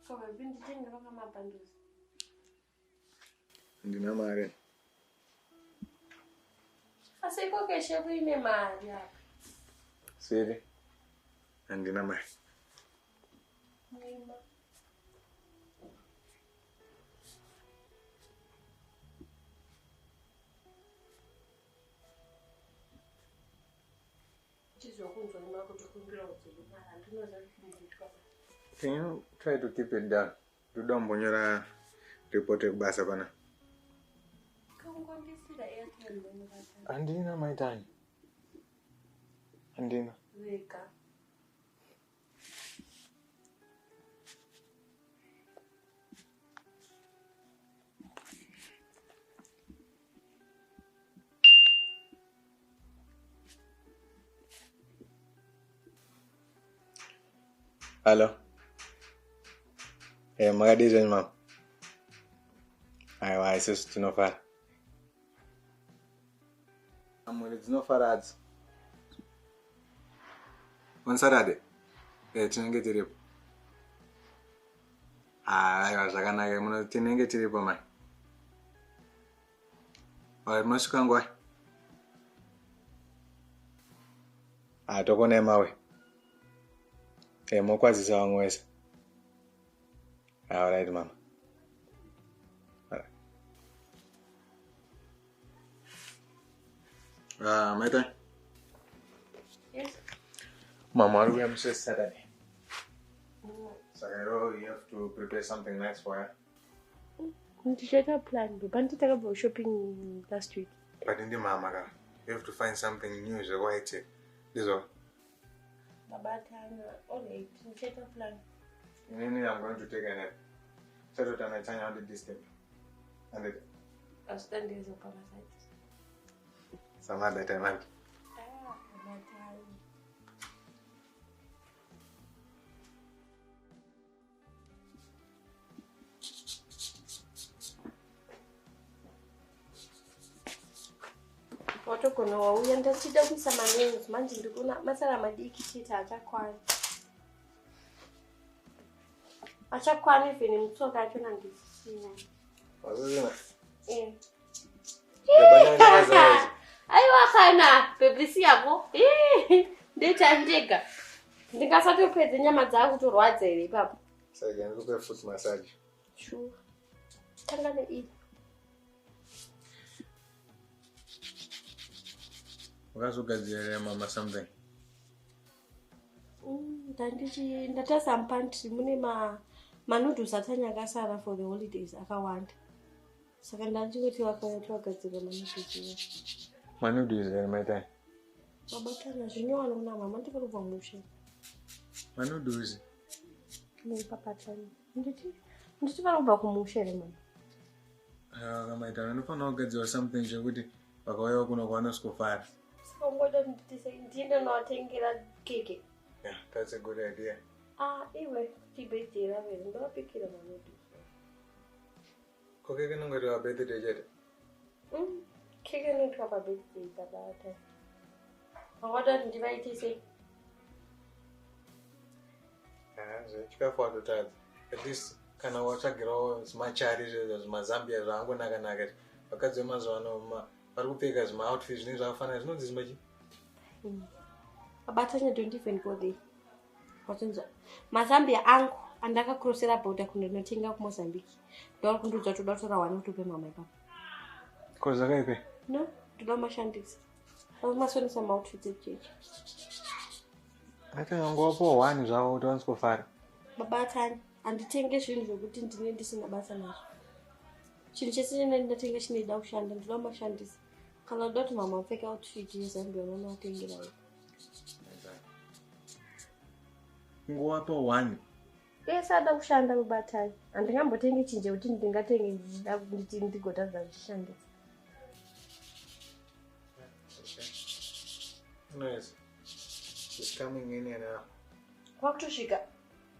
Ko baby nditengera kamabhanduzi. Handina mari. Asi iko keshe kuine mari apa. Siri. Handina mari. Mwima. Chizokunzwa kuti kumbira udziri mari handinoziva kuti ndinoitwa. Can you try to keep it down? Ndoda kumbonyora report yekubasa pana. Kungondisira airtime ndinobata. Handina maitani. Handina. Vega. Hello. Eh, makadii zvenyu mama? Aiwa, isusu tinofara. Mhuri dzinofara hadzo. On Saturday? Eh, tinenge tiripo. Ah, aiwa zvakanaka muno tinenge tiripo mai. Alright, masvika nguvai? Ah, tokuonai mawe. Eh, mokwazisa vamwe vese. Alright, mama. Alright. Ah, maita. Yes. Mama, vari kuuya musi weSaturday. Saka iro you have to prepare something nice for her. Ndichaita plan baba nditakabva shopping last week. But ndi mama ka. You have to find something new zvekuwaitika. Ndizvo. Baba tana, alright, ndichaita plan. Inini I'm going to take a nap. Chatotana chanya ndi disturb. And it Asitandeze pamasaiti. some other time. And Ah, baba tana. Watogona wauya ndachida kuisa manails manje ndikuona masara madiki chete hachakwani. Hachakwani even mutsoka achona ndisisina. Wasisina. Eh. Ndabana Aiwa kana bebisi yako ndoita ndega ndingasatopedze nyama dzakutorwadza here ipapo. Saka ndikupe foot massage. Sure. Tanga neiri. Wakazogadzirira mama something. Ndandichi ndatasa mupantry mune ma manoodles atanya akasara for the holidays akawanda. Saka ndandingoti vakauya tivagadzirira manoodles iwayo. Manoodles here maitani. Babatana zvinyowani kuna mama ndifari kubva mushe. Manoodles. Nepapatani. Nditi vari kubva kumusha here mama. Ah, maitani unofanira kugadzira something chekuti vakauya kuno kwanosvikofara. Saka ungoda kuti nditi sei ndiende novatengera keke. Yeah, that's a good idea. Ah, iwe chibirthday ravo here ndovapikira manoodles. Ko keke inongoitwa birthday chete. Keke inoitwa pabirthday babata. Wangada kuti ndivaite sei? Ah, zvechikafu watotadza. At least kana watsvagirawo zvimachari zvezvo zvimazambia zvaangonaka-naka. Vakadzi vemazuva ano vari kupfeka zvima-outfit zvinenge zvakafanana zvinonzi zvimachi. Babatanya don't even go there. Watonzwa mazambia angu andakakrosera bhodha kundonotenga kuMozambique. Ndori kundiudza kuti uda kutora one utope mama ipapo. Ko zvakaipe? No, ndoda kumashandisa. Masonesa maoutfits echechi. Ati wangowapo one zvavo kuti wanzikofara. Babatanya, handitenge zvinhu zvokuti ndine ndisina basa nazvo. Chinhu chese chinenge ndatenga chinoida kushanda, ndoda kumashandisa. Kana uda kuti mama apfeke outfit yeZambia unonovatengera iwe. Kungowapo one. Ese ada kushanda babatanya. Handingambotengi chinhu chekuti ndingatenge ndichida nditi ndigotadza kuchishandisa. Okay. Nice. She's coming in here now. Kwakutosvika.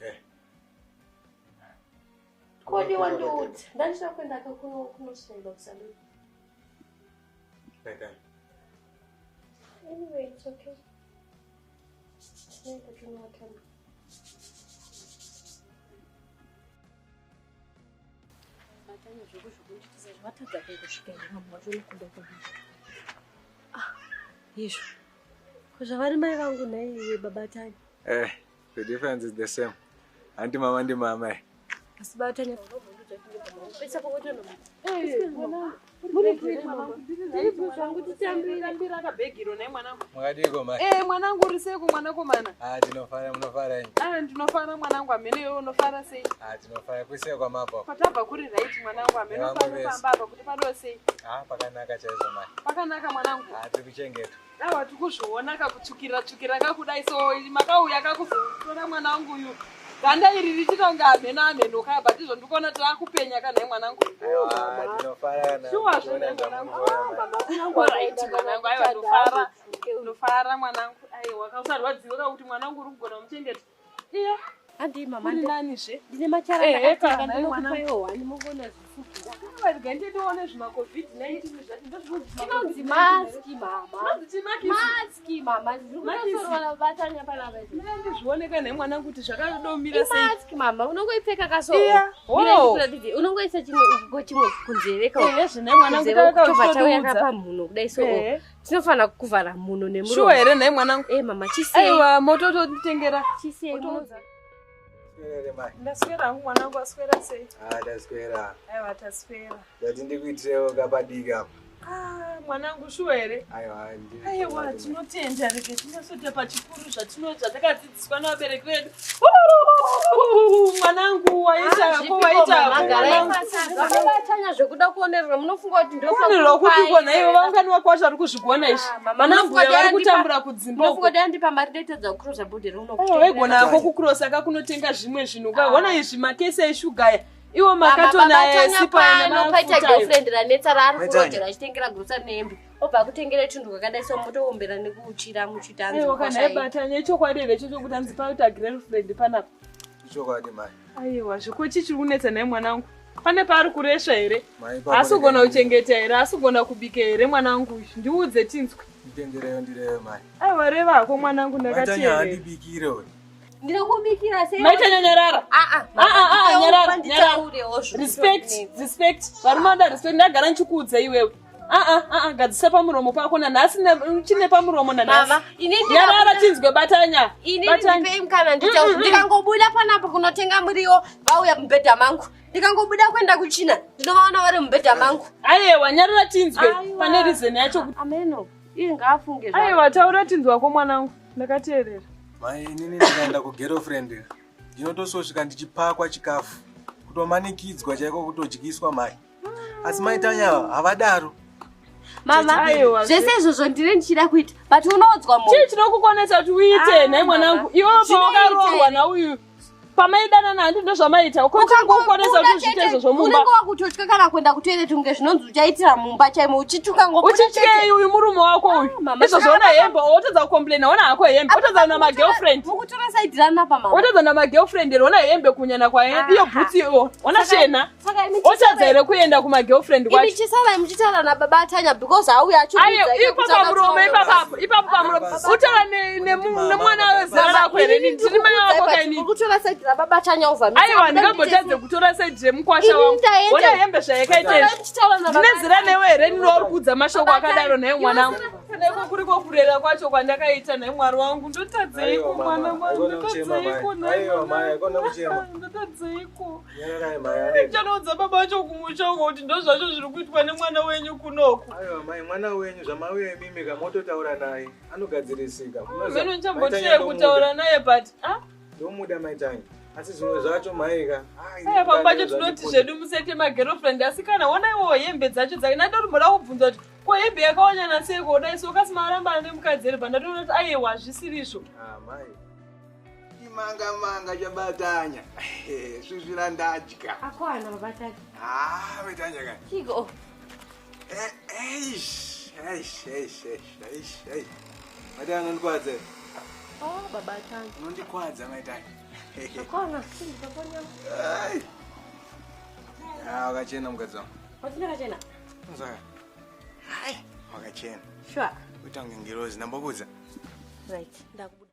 Eh. Kodi wandiudza. Ndandichida kuenda kunosvika kusaluni. Like that. Anyway, it's okay. Tinoenda tinovatamba. Tanya zvekuzvikunditisa zvatadza kusvika here Ah, izvo. Ko zvavari mai vangu nhai baba Tanya? Eh, the difference is the same. Anti mama ndi mama. Asi baba Tanya pesa pakuti Mwakadiko mai. Eh, mwanangu uri seiko mwanakomana? Ah, tinofara munofara henyu. Ah, ndinofara mwanangu amene iwe unofara sei? Ah, tinofara kwese kwamabva. Patabva kuri right mwanangu amene Vamwe pano vese. pamba apa kuti pado sei? Ah, pakanaka chaizvo mai. Pakanaka mwanangu. Ah, tiri kuchengetwa. Awa tikuzviona kakutsvukira tsvukira kakudai so makauya kakuzotora mwana wangu uyu. Ganda iri richitonga ameno ameno kaya but izvo ndikuona taakupenya kana mwanangu. Aiwa, tinofara kana. Shuwa muchiona zvene mwanangu. zvamunoona, mai. Alright mwanangu, aiwa ndofara. Ndofara mwanangu. Aiwa kausarwadziwa kakuti mwanangu uri kugona kumuchengeta. Iya, Handi mama uri nanizve. ndine machara Ehe, ndakatenga kana, ndinokupa iwo wani mungona zvifugira. Varega ndione zvima COVID-19 zvacho ndozvinonzi Inonzi maski mama. Zvinonzi chimakisi. Maski mama. Zviri kutosorwa naBaba panapa izvi. Ndizvioneka naye mwanangu kuti zvakadomira sei. Imaski mama unongoipfeka kaso. Iya. Mira Wow. ndikuratidze. Unongoisa chimwe uko chimwe kunzeve ka. Ehe, zvine mwanangu Kunzeve taka chobva chauya uchitotiudza. kapa mhuno kudai so. Ehe. Tinofanira kuvhara mhuno nemuromo. Shuwa here naye mwanangu? Eh mama chisei. Aiwa motototengera. Chisei. Motoudza. Swerere mai. Ndaswera hangu mwanangu aswera sei? Ah, taswera. Aiwa taswera. Ndati ndikuitirewo kapadiki apa. Ah, mwanangu shuwa here? Aiwa, ndiri. Aiwa tinotenda rege tinosota pachikuru zvatino zvatakadzidziswa navabereki vedu. Mwanangu waitako waitako mwanangu. Vakabatanya zvekuda kuonererwa munofunga kuti Kuonererwa kupi kona ivo vangani vako vacho vari kuzvigona izvi. Ah, mama, Mwanangu munofunga uyo vari kuti kutambura kudzimba uko. munofunga kuti andipa mari ndoitadza kucrossa border uno Aiwa waigona hako kukurosa kakunotenga zvimwe zvinhu ka hona izvi makesi eshuga aya iwo makatona esipa pano paita nemafuta ayo. girlfriend ranetsa raari Maitanya. kurojera achitengera grocery nehembe obva akutengera tunhu kwakadai so motoombera nekuuchira muchiti anzi Aiwa kana kwashai. aibatanya ichokwadi here icho chokuti anzi paita girlfriend panapa. Chokwadi mai. Aiwa zviko chiri kunetsa naye mwanangu. Pane paari kuresva here? Mai ipapo Asi kugona ndikati- kuchengeta here? Asi kugona kubika here mwanangu uyu? Ndiudze tinzwe. Nditendereyo ndireyo mai. Aiwa reva hako mwanangu Maitanya ndakateerera. handibikire we. Ndinokubikira sei? Maitanya nyarara. Ah, ah, Ah, ah, ah, nyarara, nyarara. nditaurewo zvinhu Respect, respect. Varume vanoda respect. Ndagara ndichikuudza iwewe. Ah ah ah, ah, gadzisa pamuromo pako nanhasi chine pamuromo nanhasi. Mama, ini Nyarara tinzwe batanya. Ini Batanya. ndipei mukana nditaure. Ndikangobuda panapa kunotenga muriwo vauya mubhedha mangu. Ndikangobuda kuenda kuchina ndinovaona vari mubhedha mangu. Aiwa nyarara tinzwe. Aiwa. Pane reason yacho kuti. Ameno, iye ngaafunge zvake. Aiwa taura tinzwako mwanangu. Ndakateerera. Mai inini ndikaenda kugirlfriend ndinotososvika ndichipakwa chikafu kutomanikidzwa chaiko kutodyiswa mai. Asi maitanya havadaro. Mama, Aiwa, zvese izvozvo ndine ndichida kuita but unodzwa moyo. Chii chinokukonesa kuti uite Ah, nhai mwanangu? mama. Iwewe Zvinoita pawakaroorwa here? nauyu pamaidanana handi ndozvamaita. Ko chinokukonesa kuti uzviite izvozvo mumba? Unenge wakutotya kana kuenda kutoilet kunge zvinonzi uchaitira mumba chaimo uchitukangobuda Uchityei uyu murume wako uyu? Ah, mama, Izvozvo saka ona hembe wotadza kucomplaina ona hako hembe wotadza namagirlfriend. Mukutora saidhi ranapa mama. Wotadza namagirlfriend here ona hembe kunyana kwaye iyo bhutsi iyo ona shena. Saka imi Otadza here kuenda kumagirlfriend imi kwacho? chisarai muchitaura nababa Atanya because auya Aye, ipo pamuromo ipapapo ipapo pamuromo utaura nemwana wezera rako here ini ndiri mai wako kainini Mukutora saidhi rababa Tanya over me. aiwa ndingambotadze kutora saidhi remukwasha Ini wangu ndaenda. ona hembe zvayakaita izvi ndine zera newe here nini wauri kuudza mashoko akadaro nhaye mwanangu neko kuriko kurera kwacho kwandakaita nhaye mwari wangu ndotadzeiko Aiwa, mwana mama, wangu haikona kuchema, mai. ndotadzeiko nhaye Aiwa, mai, haikona kuchema. mwanangu ndotadzeiko Nyararai mai anenge. ndichanoudza baba vacho kumusha uko kuti ndo zvacho zviri kuitwa nemwana wenyu kunoku Aiwa mai mwana wenyu zvamauya imimi kamototaura naye anogadzirisika. Munoziva, meno Mai ndichambotiye Tanya ndomuda. kutaura naye but ah, Ndomuda maitanya. Asi zvimwe zvacho maika. aya pamwe pacho tinoti zvedu musete magirlfriend asi kana ona iwowo hembe dzacho dzake ndatoromboda kubvunza kuti ko hembe yakawanyana sei kodai so kasi marambana nemukadzi here pandatoona kuti aiwa hazvisirizvo Ah, mai. Imanga manga chabatanya. Svisvira ndadya. Akwana baba Tanya. Ah, maitanya kai. Chiko. Eh, eish, eish, eish, eish, eish, eish. Maitanya unondikwadza. here? Oh baba Tanya. Unondikwadza maitanya. Akwana, sindikaponya. Ai. Ah, wakachena mukadzi wangu. Watinakachena. Unzwaka. Hai, wakachena. Sure. Kuita kunge ngirozi ndambokudza. Right. Ndakubuda.